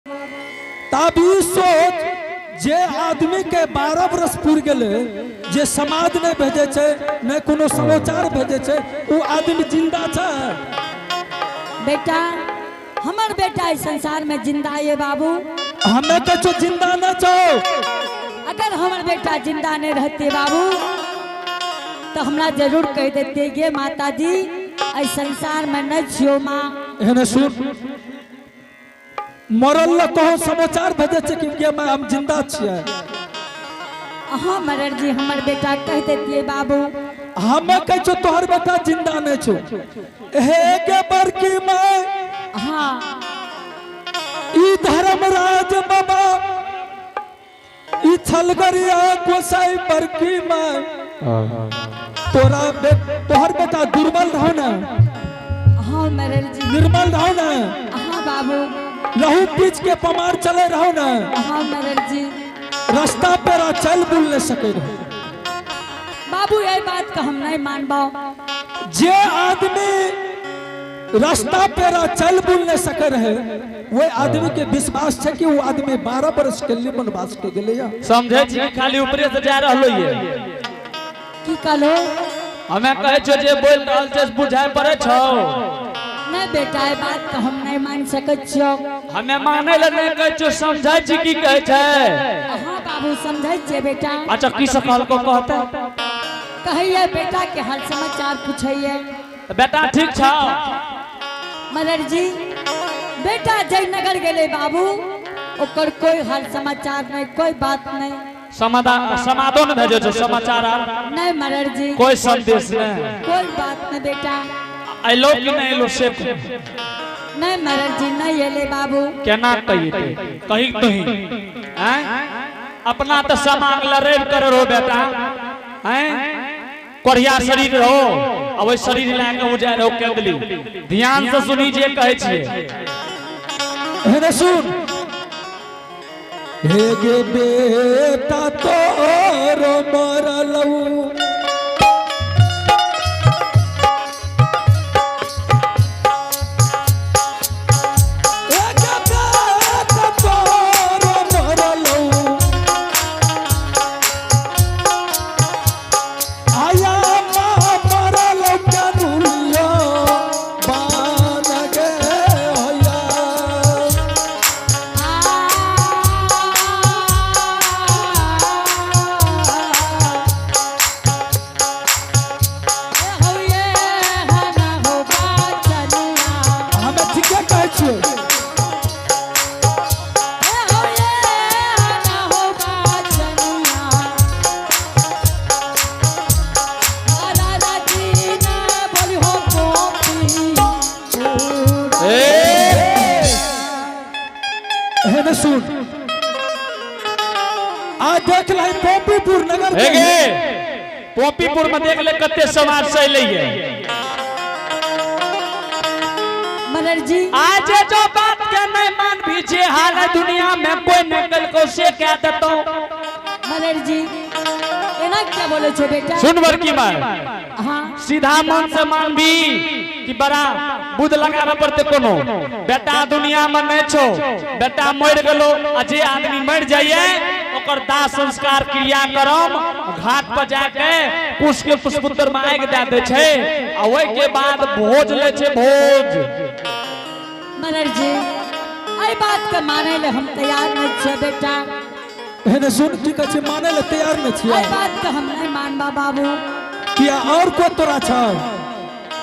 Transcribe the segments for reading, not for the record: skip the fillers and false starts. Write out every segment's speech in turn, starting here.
तब ई सोच जे आदमी के 12 बरस पुर गेलै, जे समाज नहि भेजै छै, नहि कोनो समाचार भेजै छै, ओ आदमी जिंदा छै? बेटा, हमर बेटा इस संसार में जिंदा ये बाबू। हमे कहै छौ जिंदा नहि छौ। अगर हमर बेटा जिंदा नहीं रहते बाबू तो हमरा जरूर कह देते, गे माता जी एहि संसार में नहीं छियो माँ। एहने सुन, मरल लए कहो समाचार भेजै छै कि गे माँ हम जिंदा छियै? हाँ मरर जी, हमर बेटा कह देतिए बाबू। हमे कहै छौ तोहर बेटा जिंदा नहि छौ। हे गे बड़की माय। हाँ। ई धर्मराज बाबा ई छलगरिया गोसाई बड़की माय, तोरा तोहर बेटा दुर्बल रहो ना? हाँ मरर जी। निर्मल रहो ना? हाँ बाबू। लहू पीच के पमार चले रहो ना? हाँ मरर जी। रास्ता पेरा चल बुल नहीं सके रहो। बाबू, ये बात का हम नहीं मानबो। जे आदमी रास्ता पेरा चल बुल नहीं सके रहे, वो आदमी के विश्वास है कि वो आदमी 12 बरस के लिए वनवास के गेले या। समझे छी कि खाली ऊपरे से जा रहलो ये? की कहलो? हमे कहै छियो जे बोल रहल छै से बुझाय पड़े छौ? नहीं बेटा, ये बात का हम नहीं मान सकै छियो। हमे मानै लए नहि कहै छियो, समझै छी की कहै छै। हाँ बाबू, समझै छियै बेटा। अच्छा, की से कहलको कहते? कहिए बेटा के हाल समाचार पूछैए। बेटा ठीक छौ? मदर जी, बेटा जयनगर गेले बाबू, ओकर कोई हाल समाचार नहीं, कोई बात नहीं। समाधान समादो ने भेजो छौ समाचार आर? नहीं मदर जी। कोई संदेश नहीं? कोई बात नहीं बेटा। अयलो कि नहीं अयलो से? नहीं मदर जी, नहीं एले बाबू। केना कहिए, कही तुही हैं? अपना तो समांग लड़ेब करे रहो बेटा हैं, कोढ़िया शरीर रहो आ ओहि शरीर लए के जाय रहो केंदली। ध्यान से सुनी जे कहै छियै। हेने सुन, हे गे बेटा तोरो मरलऊ, हे गे बेटा तोरो मरलऊ, आया माँ मरलऊ कनुलिया बान गे होया। हमे ठीके कहै छियै। हेने सुन, आ देख लही पोपीपुर नगर हे के। गे, पोपीपुर में देख ले कते समाज से अयलै। मदर जी। आज जो बात के नहीं मान भी, जे हाल है दुनिया में कोई नहीं कल से कह देतो। मदर जी, एना क्या बोले छो बेटा? सुन बड़की मार। हाँ। सीधा मन से मान भी कि बड़ा बुद्ध लगावे पड़ते कोनो। बेटा दुनिया में नहीं छो, बेटा मर गेलो आ जे आदमी मर जाइए ओकर दाह संस्कार क्रिया करम घाट पर जाके पुष्प के पुष्पुत्र में आगि दे दै छै आ ओहि के बाद भोज लै छै भोज। मदर जी, एहि बात के माने ले हम तैयार नहीं छियै बेटा। हेने सुन, की कहै छै, माने ले तैयार नहीं छियै? एहि बात के हम नहीं मानबा बाबू। किया, और को तोरा छौ?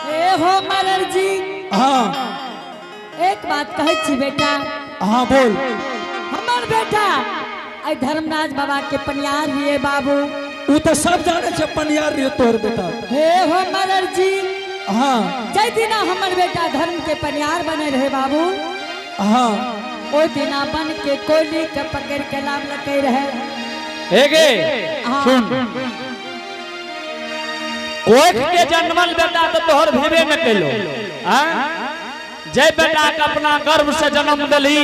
ए हो मदर जी। हाँ। एक बात कहै छी बेटा। हाँ, बोल। हमर बेटा एहि धर्मराज बाबा के पनियार हिये बाबू। उ तो सब जाने छै पनियार रहिए तोहर बेटा। हे हो मदर जी। हाँ। जै दिना हमर बेटा धर्म के पनियार बने रहे बाबू, ओहि दिना बन के कोयली के पकड़ के लाभ लकै रहे। हे गे। हाँ। सुन, कोख के जन्मल बेटा तो तोहर भेबे न कैलो। जय बेटा के अपना गर्भ से जन्म दिली,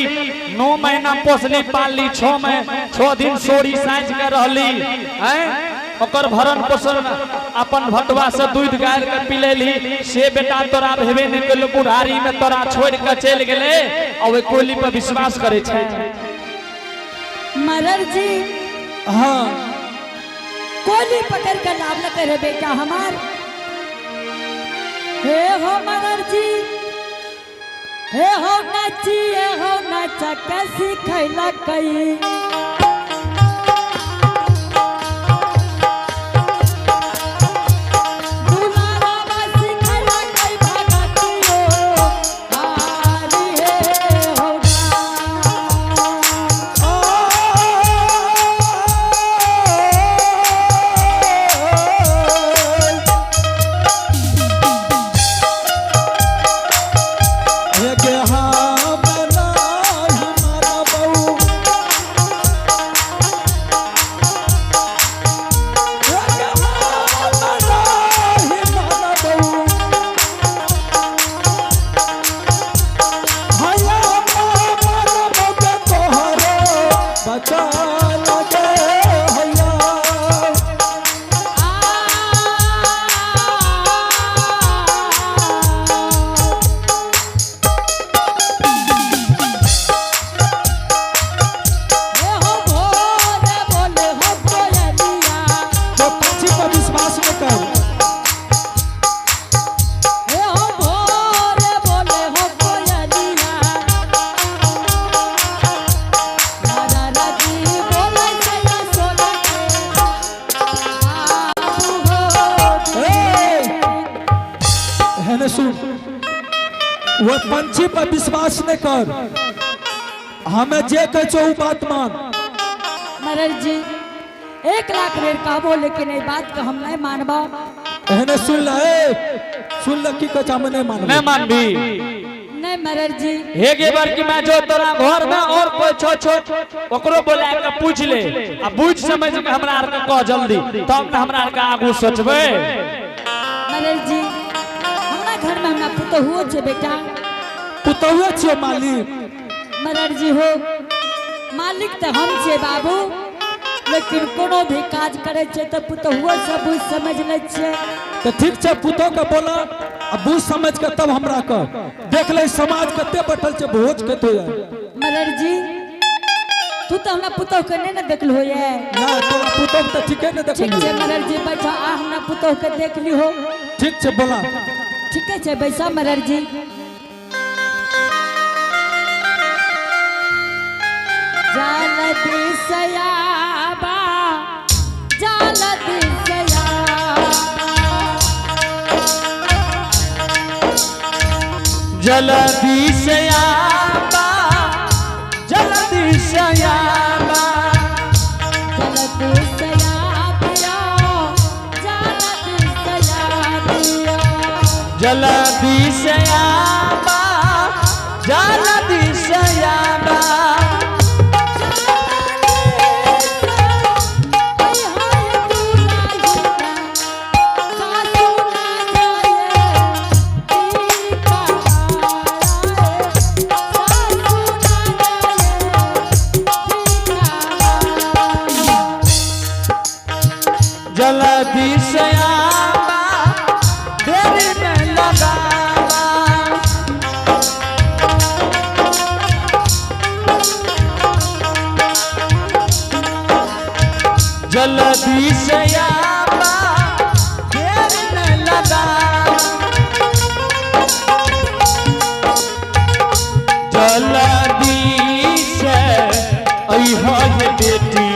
9 महीना पोसली पालली, 6 में 6 दिन सोरी साँझ के रहली हैं, ओकर भरण पोषण अपन भटवा से दूध गार के पिलेली से बेटा तोरा भेबे नहीं केलो, बुढ़ारी में तोरा छोड़ के चलि गेले आ ओहि कोयली पर विश्वास करे छै। मरर जी हाँ कोली पकड़ कर लावल करे बेटा हमार। हे हो मरर जी, हे हो नाची, हे हो नाचा कैसी खैला कई। दुलारा बासी खैला कई भगतियो, हारी हे हो ना। बचा लगे हैया। तो पक्षी पर विश्वास न कर। ए! है ना सुन, वो पंछी पर विश्वास न कर, हमें जे कहे छो उ बात मान। मरल जी 1 लाख बेर कहबो लेकिन ये बात का हम नहीं मानबो। एहने सुन ले, ए, सुन ले की कहे छो, हमें नहीं मानबो। नहीं मानबी? नहीं मरल जी। हे गे बड़की माय, जो तोरा घर में और कोई छो छो ओकरो बोला के पूछ ले आ बुझ समझ के हमरा आर के कह जल्दी, तब न हमरा आर के आगू सोचबै। मरल जी हमरा घर में हमरा पुतहुओ छे बेटा। पुतहुए छियो मालिक। मरर जी हो मालिक तो हम छे बाबू, लेकिन कोनो भी काज करे छे तो पुतहुओ सब बुझ समझ ले छे। तो ठीक छे, पुतोह के बोला आ बुझ समझ के तब हमरा कह। देख ले समाज कते बैठल छे, भोज कते है। मरर जी तू तो हमरा पुतोह के नहीं न देखल हो ये। ना तोरा पुतोह के तो ठीके ने ठीक छे देखलियो। मरर जी बैठो, आ हमरा पुतोह के देख ली हो। ठीक छे बोला। ठीक छे बैसा मरर जी। जाल दिसयाबा, जाल दिसयाबा, जल्दी से आबा, जल्दी से आबा, जल दिसयाबिया, जल दिसयाबिया, जल्दी से आबा, जल्दी से आबा। जल्दी से आबा, देरी में लगाबा। जल्दी से आबा, देरी में लगाबा। जल्दी से अइहा ये बेटी,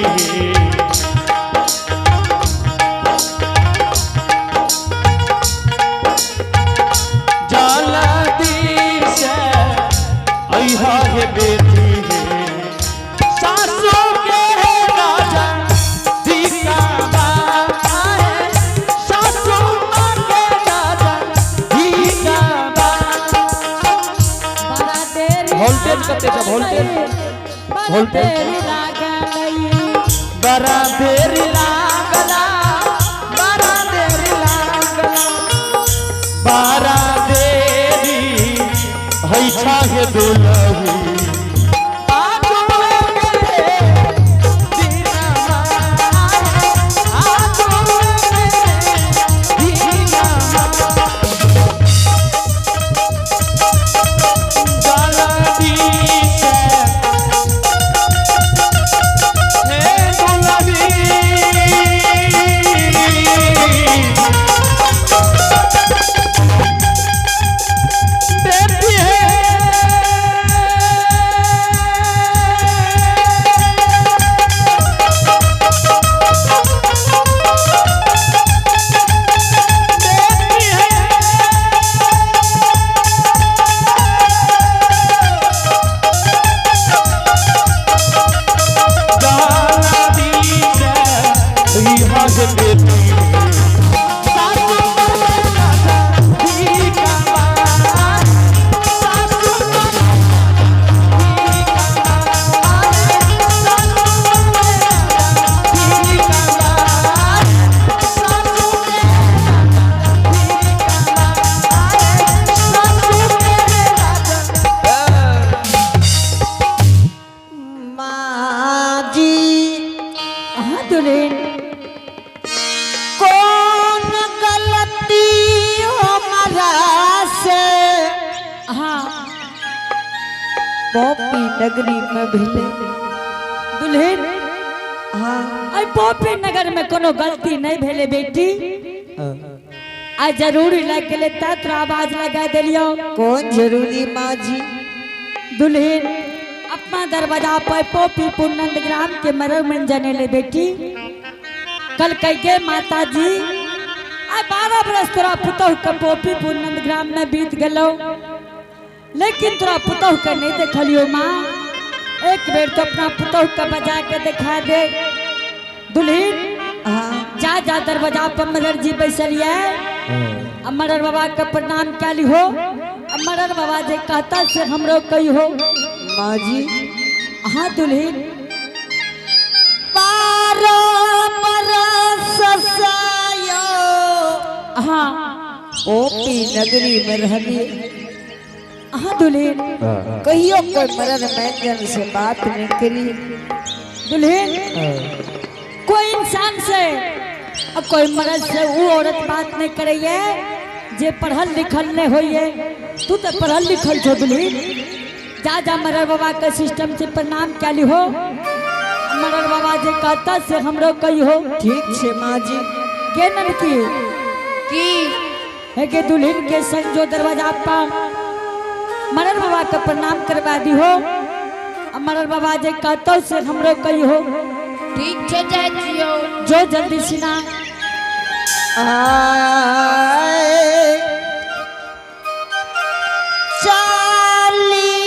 जल्दी से अइहा हे बेटी हे, सासू के राजा दिकावा है, सासू माँ के राजा दिकावा। वोल्टेज कते छै, वोल्टेज? वोल्टेज? बड़ा देर लागला, बड़ा देर लागला, बड़ा देरी है छाहे दुलही। आजो के दिनमा, आजो माँ जी हाँ दुल्हन। कौन गलती हमारा से हाँ पॉपी नगरी में भेले? दुल्हन। हाँ। आई पोपी नगर में कोनो गलती नहीं भेले बेटी। आ जरूरी लग गेले तै तोरा आवाज लगा देलियो। कौन जरूरी माँ जी? दुल्हन, अपना दरवाजा पर पोपी पुनंद ग्राम के मरर मन जने ले बेटी। कल कह के माता जी आ 12 बरस तोरा पुतहु के पोपी पुनंद ग्राम में बीत गलो, लेकिन तोरा पुतहु के नहीं देखलियो माँ। एक बेर तो अपना पुतहु के बजा के दिखा दे। दुल्हन। हाँ। जा जा दरवाजा पर मरर जी बैसलिए, मरर बाबा के प्रणाम कैली हो। मरर बाबा जे कहता से हमरो कही हो। माँ जी। हाँ दुल्हन। 12 बरस सायो हाँ। ओपी नगरी में रहली। हाँ दुल्हन। कहियो कोई मरर मैंजन से बात नहीं करी। दुल्हन, कोई इंसान से और कोई मर्द से वो औरत बात नहीं करे जे पढ़ल लिखल नहीं होइए। तू तो पढ़ल लिखल छो दुल्हन। जा जा मरर बाबा के सिस्टम से प्रणाम कैली हो। मरर बाबा जे कहता से हमरो कही हो। ठीक छे माँ जी। गे ननकी की है के दुल्हन के संग जो दरवाजा पर मरर बाबा के प्रणाम करवा दी हो। मरर बाबा जे कहता से हमरो कही हो। ठीक छे जाय छियो। जो जल्दी सिना। आए चालिए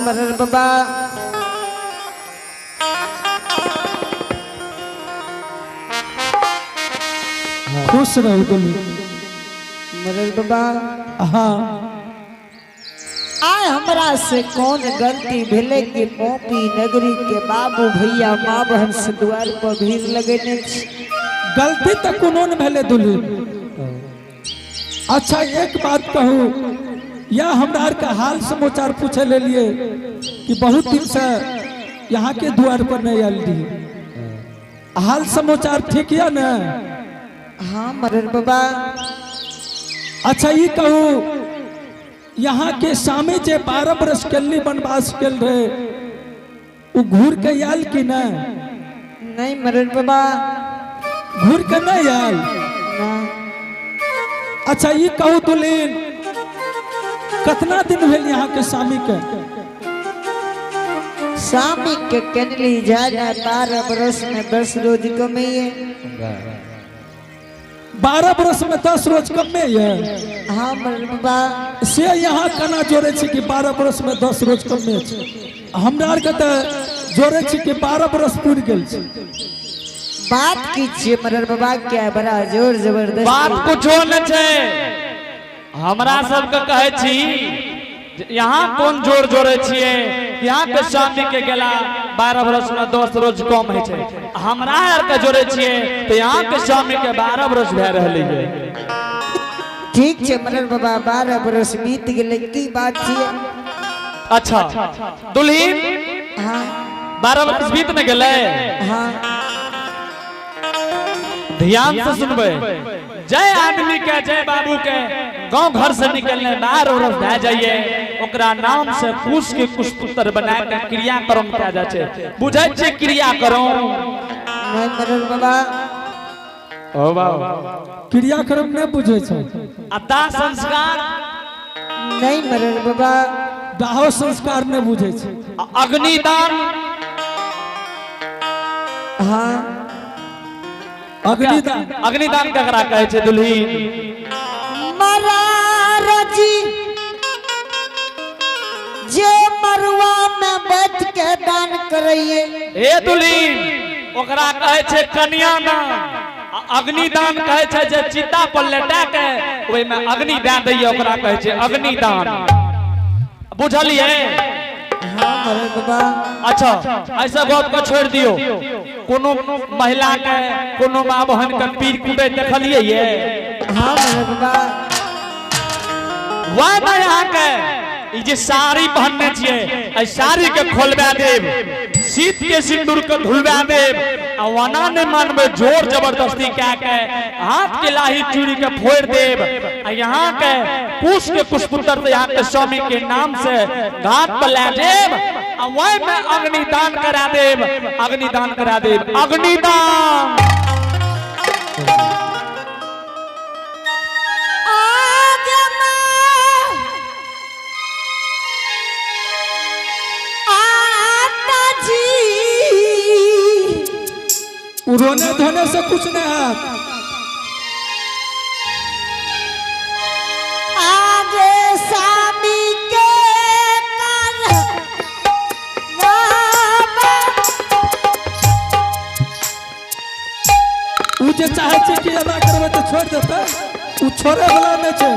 प्रणाम मरर बाबा। खुश रहू दुल्हीन। मरर बाबा, हाँ। आय हमरा से कौन गलती भेले कि मोपी नगरी के बाबू भैया माँ बहन से द्वार पर भीड़ लगेने छी? गलती तो कोनो न भेले दुल्हीन। अच्छा एक बात कहू, या हमरा आर के हाल समाचार पूछे ले लिए कि बहुत दिन से यहाँ के द्वार पर नहीं आयल रही, हाल समाचार ठीक या न? हाँ मरर बाबा। अच्छा ये कहू, यहाँ के सामने जे 12 बरस के वनवास गेल रहे, उ घूर के आयल कि नहीं? नहीं मरर बाबा। घूर के नहीं आयल? ना। अच्छा ये कहू दुल्हीन, कितना दिन भेल यहाँ के स्वामी के? स्वामी के कनली जाना 12 बरस में 10 रोज कमाइए। 12 बरस में 10 रोज कमे है? हाँ मरर बाबा। से यहाँ केना जोड़े छी कि 12 बरस में 10 रोज कमे छै? हमरा आर के तो जोड़े छी कि 12 बरस पुरि गेल छै। बात की छियै मरर बाबा, क्या बड़ा जोर जबरदस्त बात कुछो न छै। हमरा सबके कहै छी जे यहाँ कोन जोर जोड़े छियै, यहाँ के स्वामी के गेला 12 बरस में 10 रोज कम होइ छै। हमरा आर के जोड़े छियै तो यहाँ के स्वामी के 12 बरस भए रहलै है। ठीक छै मरर बाबा, 12 बरस बीत गेलै, की बात छियै? अच्छा दुल्हीन, हाँ। 12 बरस बीत न गेलै? हाँ। ध्यान से सुनबै, जय आदमी के जय बाबू के गांव घर से निकलने 12 बरस भए जाइए, ओकरा नाम से कुश के कुश पुत्र बना के क्रियाक्रम कयल जाइ छै। बुझै छियै क्रियाक्रम? नहीं मरर बाबा। ओ बाबा, क्रियाक्रम नहीं बुझै छै। आ दाह संस्कार? नहीं मरर बाबा। दाहो संस्कार नहीं बुझै छै। आ अग्निदान? हाँ। अग्निदान। अग्निदान ककरा कहै छै दुल्हीन? मरारजी जे मरुआ में बैठ के दान करैये। ए दुल्हीन, ओकरा कहै छै कन्यादान। आ अग्निदान कहै छै जे चिता पर लेटा के ओहिमे अग्नि दए दैये, ओकरा कहै छै अग्निदान। बुझलियै? हाँ मरर बाबा। अच्छा ऐसा गप के छोड़ दियो, कोनो महिला के कोनो माँ बहन के पीर कूटे देखलियै ये? हाँ मरर बाबा। वाह ना, यहाँ के ई जे साड़ी पहनने छियै, एहि साड़ी के खोलबा देब, शीत के सिंदूर के धुलबा देब, आ वना नहीं मानबे जोर जबरदस्ती कए के हाथ के लाही चूड़ी के फोड़ देब, आ यहाँ के कुश के कुशपुत्र से यहाँ के स्वामी के नाम से घाट पर ला देब, आ वही में अग्निदान करा देब, अग्निदान करा देब, अग्निदान। आगे माँ, आता जी। उ रोने धोने से कुछ नहीं हाथ। आगे स्वामी के कर नाम। उ जे चाहे छै कि एना करबै तऽ छोड़ि देतै, उ छोड़े वाला नहि छै।